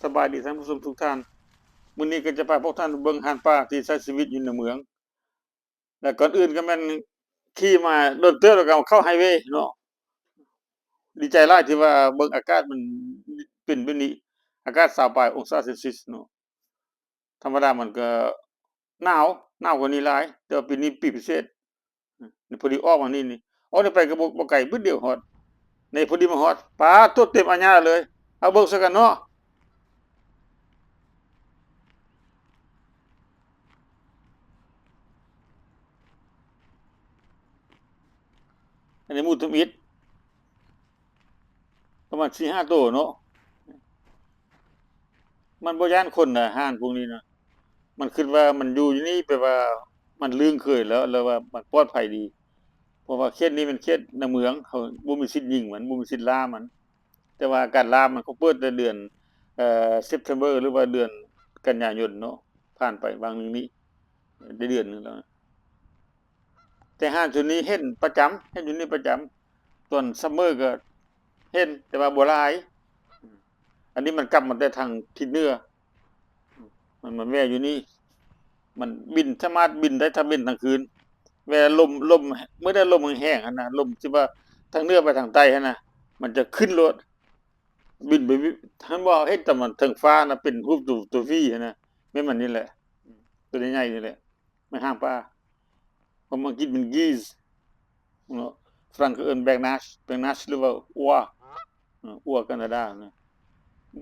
ສະບາຍດີທ່ານຜູ້ຊົມທຸກທ່ານ. ມື້ນີ້ກໍຈະພາພວກທ່ານໄປເບິ່ງຮ້ານປ້າທີ່ໃຊ້ຊີວິດຢູ່ໃນເມືອງ. ແລະ ກ່ອນອື່ນກໍແມ່ນຂີ່ມາດົນເຕີບແລ້ວກໍເຂົ້າໄຮເວເນາະ. ດີໃຈຫຼາຍທີ່ວ່າເບິ່ງອາກາດມັນເປັນແບບນີ້, ອາກາດຊາວປາຍອົງສາເຊລຊຽສເນາະ. ທຳມະດາມັນກໍໜາວ, ໜາວກວ່ານີ້ຫຼາຍ, ແຕ່ວ່າປີນີ້ປີພິເສດ. ນີ້ພໍດີອອກມານີ້, ນີ້ ອອກນີ້ໄປກໍບໍ່ ບໍ່ໄກ, ບຶດດຽວຮອດ. ນີ້ພໍດີມາຮອດ, ປາດໂທ້ ເຕັມອາຍາເລີຍ. ເອົາເບິ່ງໃສ່ກັນເນາະ. ອັນນີ້ໝູທຳອິດ ປະມານສີ່ຫ້າໂຕເນາະ. ມັນບໍ່ຢ້ານຄົນນະ ຮ້ານພວກນີ້ນະ. ມັນຄິດວ່າມັນຢູ່ຢູ່ນີ້ ແປວ່າມັນລຶ້ງເຄີຍແລ້ວ ແລ້ວວ່າມັນປອດໄພດີ. ເພາະວ່າເຂດນີ້ແມ່ນເຂດໃນເມືອງ, ເຂົາບໍ່ມີສິດຍິງມັນ, ບໍ່ມີສິດລ່າມັນ. ແຕ່ວ່າການລ່າມັນ ເຂົາເປີດແຕ່ເດືອນ ເອີ September ຫຼືວ່າເດືອນກັນຍາຍົນເນາະ, ຜ່ານໄປຫວ່າງໜຶ່ງນີ້ ໄດ້ເດືອນໜຶ່ງແລ້ວ. ແຕ່ຮ້ານຈຸດນີ້ເຫັນປະຈຳ, ເຫັນຢູ່ນີ້ປະຈຳ. ຕອນ summer ກໍເຫັນ, ແຕ່ວ່າບໍ່ຫຼາຍ. ອັນນີ້ມັນກັບມາແຕ່ທາງທິດເໜືອ, ມັນມາແວ່ຢູ່ນີ້. ມັນບິນ ສາມາດບິນໄດ້ ຖ້າບິນກາງຄືນ. ເວລາລົມ ລົມ ເມື່ອໃດລົມແຮງໆຫັ້ນນະ, ລົມທີ່ວ່າທາງເໜືອໄປທາງໃຕ້ຫັ້ນນະ, ມັນຈະຂຶ້ນໂລດ. ບິນໄປ ເຫັນບໍ່, ເຫັນແຕ່ມັນເທິງຟ້ານະ ເປັນຮູບຕົວ ຕົວ V ຫັ້ນນະ, ແມ່ນມັນນີ້ແຫຼະ, ຕົວໃຫຍ່ໆນີ້ແຫຼະ. ແມ່ນຮ້ານປ້າ. ພາສາອັງກິດແມ່ນ geese ເນາະ, ຝຣັ່ງເຂົາເອີ້ນ black-gnashed, black-gnashed ຫຼືວ່າອົວ ເອີ ອົວການາດານະ.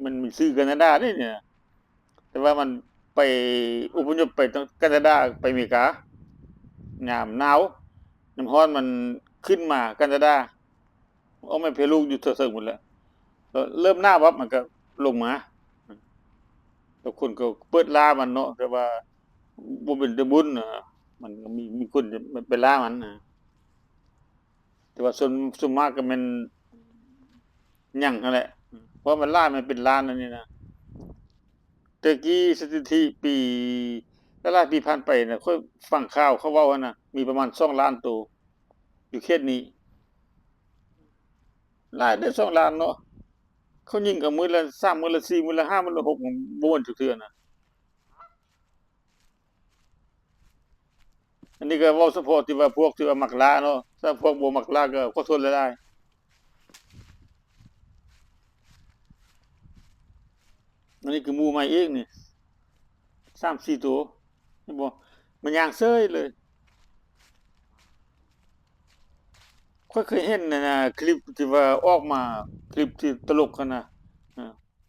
ມັນມີຊື່ການາດາເດ້ນີ້ນະ, ແຕ່ວ່າມັນໄປອົບພະຍົບໄປທາງການາດາ, ໄປອາເມລິກາ. ຍາມໜາວ ຍາມຮ້ອນມັນຂຶ້ນມາການາດາ. ອອກມາແຜ່ລູກຢູ່ເທິງໆພຸ້ນແຫຼະ. ເລີ່ມໜາວປັບມັນກໍລົງມາ. ແລ້ວຄົນກໍເປີດລ່າມັນເນາະ, ແຕ່ວ່າບໍ່ເປັນຕາບຸນນະ, ມັນກໍມີ ມີຄົນໄປລ່າມັນນະ. ແຕ່ວ່າສ່ວນ ສ່ວນມາກກໍແມ່ນຫຍັງຫັ້ນແຫຼະ, ເພາະມັນຫຼາຍ, ມັນເປັນລ້ານອັນນີ້ນະ. ແຕ່ກີ້ສະຖິຕິປີ ຫຼາຍໆປີຜ່ານໄປນະ, ຂ້ອຍຟັງຂ່າວເຂົາເວົ້າຫັ້ນນະ, ມີປະມານສອງລ້ານໂຕ ຢູ່ເຂດນີ້. ຫຼາຍເດ້ ສອງລ້ານເນາະ. ເຂົາຍິງກັນມື້ລະສາມ ມື້ລະສີ່ ມື້ລະຫ້າ ມື້ລະຫົກ ບໍ່ເວັ້ນຈັກເທື່ອນະ. ອັນນີ້ກໍເວົ້າສະເພາະທີ່ວ່າພວກທີ່ວ່າມັກລ່າເນາະ, ຖ້າພວກບໍ່ມັກລ່າກໍຂໍໂທດຫຼາຍໆ. ອັນນີ້ຄືໝູໃໝ່ອີກນີ້ ສາມສີ່ໂຕ, ເຫັນບໍ່? ມັນຍ່າງເສີຍເລີຍ. ຂ້ອຍເຄີຍເຫັນນັ້ນນະ ຄລິບທີ່ວ່າອອກມາ, ຄລິບທີ່ຕະຫຼົກຫັ້ນນະ, ອາ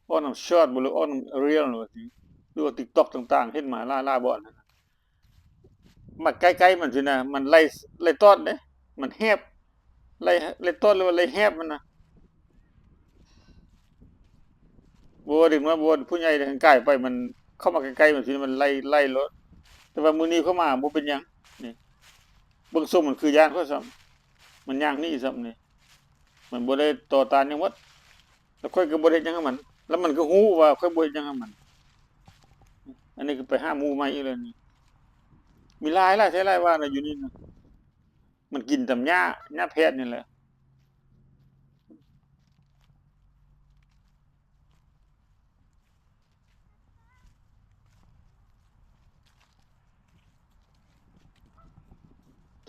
ອອກນຳຊອດບໍ່ ຫຼືອອກນຳ Reel ຫຼືວ່າ TikTok ຕ່າງໆ, ເຫັນມາຫຼາຍໆບ່ອນຫັ້ນນະ. ມາໃກ້ໆມັນຊີ້ນະ, ມັນໄລ່ ໄລ່ຕອດເດ້, ມັນແຫບ ໄລ່ ໄລ່ຕອດ ຫຼືວ່າໄລ່ແຫບມັນນະ. ບໍ່ວ່າເດັກນ້ອຍ ບໍ່ວ່າຜູ້ໃຫຍ່ ທາງກາຍໄປ ມັນເຂົ້າມາໃກ້ໆມັນຊີ້ນະ, ມັນໄລ່ ໄລ່ໂລດ. ແຕ່ວ່າມື້ນີ້ເຂົ້າມາບໍ່ເປັນຫຍັງ. ນີ້ ເບິ່ງຊົງມັນຄືຢ້ານຂ້ອຍຊ້ຳ, ມັນຍ່າງໜີຊ້ຳນີ້, ມັນບໍ່ໄດ້ຕໍ່ຕ້ານຫຍັງໝົດ. ແລ້ວຂ້ອຍກໍບໍ່ໄດ້ເຮັດຫຍັງໃຫ້ມັນ, ແລ້ວມັນກໍຮູ້ວ່າຂ້ອຍບໍ່ເຮັດຫຍັງໃຫ້ມັນ. ອັນນີ້ກໍໄປຫາໝູໃໝ່ອີກແລ້ວນີ້. ມີຫຼາຍ ຫຼາຍແທ້ຫຼາຍວ່ານະ ຢູ່ນີ້ນະ. ມັນກິນຕາມຫຍ້າ ຫຍ້າແພດນີ້ແຫຼະ.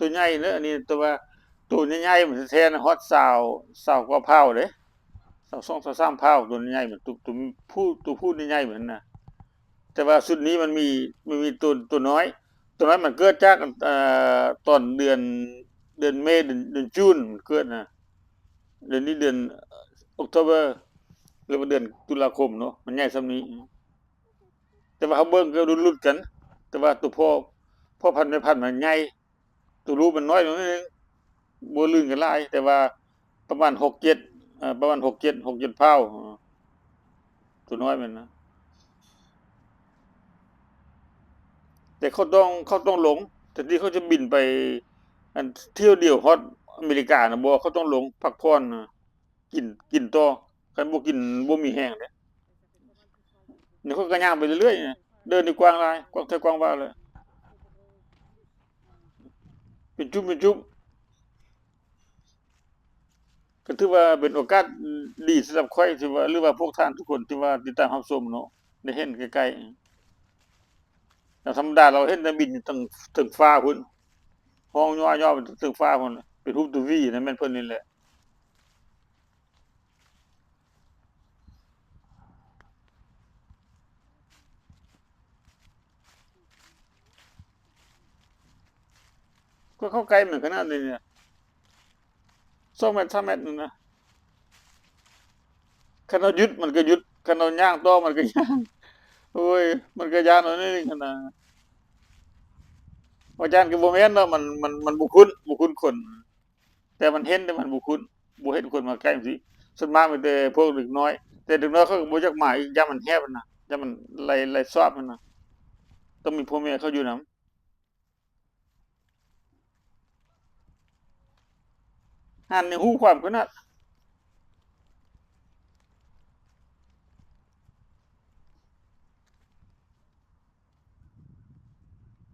ໂຕໃຫຍ່ເດີອັນນີ້, ແຕ່ວ່າໂຕໃຫຍ່ໆມັນແທ້ໆນະ ຮອດຊາວ ຊາວກວ່າພາວເດ້, ຊາວສອງ ຊາວສາມພາວ. ໂຕໃຫຍ່ໆມັນ ໂຕ ໂຕຜູ້ ໂຕຜູ້ໃຫຍ່ໆມັນນະ. ແຕ່ວ່າຊຸດນີ້ມັນມີ ມັນມີໂຕ ໂຕນ້ອຍ, ໂຕນ້ອຍມັນເກີດຈາກ ເອີ ຕອນເດືອນ ເດືອນເມ ເດືອນ ເດືອນຈູນມັນເກີດນະ. ເດືອນນີ້ເດືອນ October ຫຼືວ່າເດືອນຕຸລາຄົມເນາະ, ມັນໃຫຍ່ສ່ຳນີ້. ແຕ່ວ່າເຮົາເບິ່ງກໍລຸດໆກັນ, ແຕ່ວ່າໂຕພໍ່ ພໍ່ພັນແມ່ພັນມັນໃຫຍ່, ໂຕລູກມັນນ້ອຍລົງໜ້ອຍໜຶ່ງ, ບໍ່ລື່ນກັນຫຼາຍ, ແຕ່ວ່າປະມານຫົກເຈັດ ເອີ ປະມານຫົກເຈັດ ຫົກເຈັດພາວ, ໂຕນ້ອຍມັນນະ. ແຕ່ເຂົາຕ້ອງ ເຂົາຕ້ອງລົງ, ແຕ່ທີ່ເຂົາຈະບິນໄປ ອັນ ຖ້ຽວດຽວຮອດອາເມລິການະ, ບໍ່, ເຂົາຕ້ອງລົງພັກຜ່ອນນະ, ກິນ ກິນຕໍ່, ຄັນບໍ່ກິນບໍ່ມີແຮງເດ້. ນີ້ຂ້ອຍກໍຍ່າງໄປເລື້ອຍໆນະ, ເດີນນີ້ກວ້າງຫຼາຍ, ກວ້າງແທ້ກວ້າງວ່າເລີຍ, ເປັນຈຸ້ມເປັນຈຸ້ມ. ກໍຖືວ່າເປັນໂອກາດດີສຳລັບຂ້ອຍທີ່ວ່າ ຫຼືວ່າພວກທ່ານທຸກຄົນທີ່ວ່າຕິດຕາມຮັບຊົມເນາະ ໄດ້ເຫັນໃກ້ໆ. ແລ້ວທຳມະດາເຮົາເຫັນແຕ່ບິນຢູ່ເທິງ ເທິງຟ້າພຸ້ນ ຮ້ອງຍ້ອຍໆໄປເທິງຟ້າພຸ້ນ ເປັນຮູບຕົວ V ນັ້ນແມ່ນເພິ່ນນີ້ແຫຼະ. ກໍເຂົ້າໃກ້ມັນຂະໜາດນີ້ນະ ສອງແມັດ ສາມແມັດໜຶ່ງນະ. ຄັນເຮົາຢຸດມັນກໍຢຸດ ຄັນເຮົາຍ່າງຕໍ່ມັນກໍຍ່າງ. ໂອ້ຍ ມັນກໍຢ້ານເອົາໜ້ອຍໜຶ່ງຫັ້ນນະ. ອາຈານກໍບໍ່ແມ່ນເນາະ ມັນ ມັນ ມັນບໍ່ຄຸ້ນ ບໍ່ຄຸ້ນຄົນ ແຕ່ມັນເຫັນ ແຕ່ມັນບໍ່ຄຸ້ນ ບໍ່ເຫັນຄົນມາໃກ້ຈັ່ງຊີ້. ສ່ວນມາກມີແຕ່ພວກເດັກນ້ອຍ ແຕ່ເດັກນ້ອຍເຂົາກໍບໍ່ຢາກມາອີກ ຢ້ານມັນແຫບຫັ້ນນະ ຢ້ານມັນໄລ່ ໄລ່ສອບຫັ້ນນະ. ຕ້ອງມີພໍ່ແມ່ເຂົາຢູ່ນຳ. ຫັ້ນນີ້ຮູ້ຄວາມຂະໜາດ.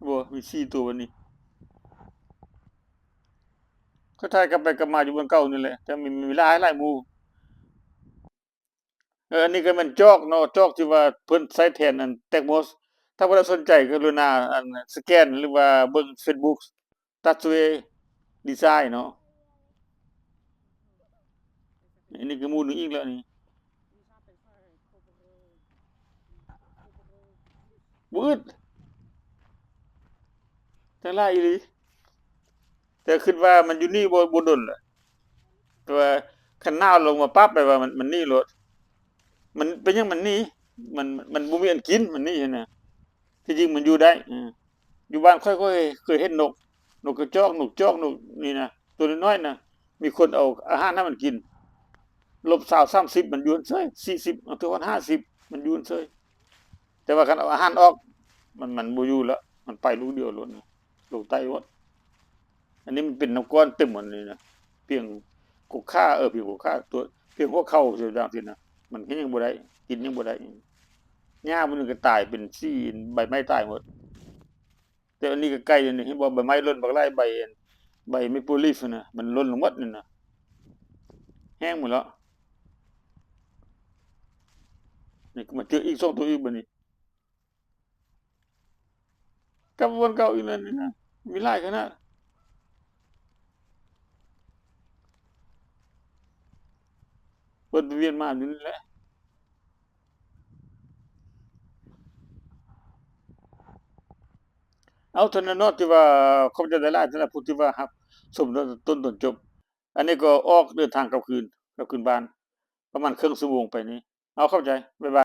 ບໍ່ ມີສີ່ຕົວບັດນີ້. ກໍຖ່າຍກັບໄປກັບມາຢູ່ບ່ອນເກົ່ານີ້ແຫຼະ ແຕ່ມີ ມີຫຼາຍ ຫຼາຍໝູ່. ເອີ ອັນນີ້ກໍແມ່ນຈອກເນາະ ຈອກທີ່ວ່າເພິ່ນໃຊ້ແທນອັນແຕັກໂມສ. ຖ້າຜູ້ໃດສົນໃຈກໍກະລຸນາອັນສະແກນ ຫຼືວ່າເບິ່ງເຟສບຸກ ຕັດສະເວດີໄຊເນາະ. ອັນນີ້ກໍໝູ່ໜຶ່ງອີກແລ້ວນີ້. ບໍ່ອຶດ ແຕ່ຫຼາຍອີ່ຫຼີ. ແຕ່ຄິດວ່າມັນຢູ່ນີ້ບໍ່ ບໍ່ດົນລະ ແຕ່ວ່າຄັນໜາວລົງມາປັບ ແປວ່າມັນ ມັນໜີໂລດ. ມັນເປັນຫຍັງມັນໜີ? ມັນ ມັນບໍ່ມີອັນກິນ ມັນໜີຫັ້ນນະ. ທີ່ຈິງມັນຢູ່ໄດ້. ເອີ ຢູ່ບ້ານຂ້ອຍ ຂ້ອຍເຄີຍເຫັນນົກ ນົກກະຈອກ ນົກຈອກ ນົກນີ້ນະ ຕົວນ້ອຍໆນະ ມີຄົນເອົາອາຫານໃຫ້ມັນກິນ ລົບຊາວ ສາມສິບ ມັນຢູ່ຫັ້ນເສີຍ ສີ່ສິບ ເອົາເຖິງຮອດຫ້າສິບ ມັນຢູ່ຫັ້ນເສີຍ. ແຕ່ວ່າຄັນເອົາອາຫານອອກ ມັນ ມັນບໍ່ຢູ່ລະ ມັນໄປລູກດຽວໂລດ ລົງໃຕ້ໂລດ. ອັນນີ້ມັນເປັນນ້ຳກ້ອນເຕັມໝົດນີ້ນະ ພຽງກົກຂາ ເອີ ພຽງກົກຂາ ຕົວ ພຽງຫົວເຂົ່າ ຈັ່ງຊີ້ນະ ມັນເຮັດຫຍັງບໍ່ໄດ້ ກິນຫຍັງບໍ່ໄດ້. ຫຍ້າມັນກໍຕາຍເປັນສີ ໃບໄມ້ຕາຍໝົດ. ແຕ່ອັນນີ້ກໍໄກຢູ່ນີ້ ເຫັນບໍ່ ໃບໄມ້ຫຼົ່ນບັກຫຼາຍ ໃບ ໃບເມເປິລລີຟຫັ້ນນະ ມັນຫຼົ່ນລົງໝົດນັ້ນນະ ແຫ້ງໝົດແລ້ວ. ນີ້ກໍມາເຈີອີກສອງຕົວອີກບັດນີ້ ກັບບ່ອນເກົ່າອີກແລ້ວນີ້ນະ ມີຫຼາຍຂະໜາດ. ວຽນໄປວຽນມາຢູ່ນີ້ແຫຼະ. ເອົາ ເທົ່ານັ້ນເນາະ ທີ່ວ່າ ຂອບໃຈຫຼາຍໆ ສຳລັບຜູ້ທີ່ວ່າຮັບຊົມຕັ້ງແຕ່ຕົ້ນຈົນຈົບ. ອັນນີ້ກໍອອກເດີນທາງກັບຄືນ ກັບຄືນບ້ານ ປະມານເຄິ່ງຊົ່ວໂມງໄປນີ້. ເອົາ ຂອບໃຈ ບາຍບາຍ.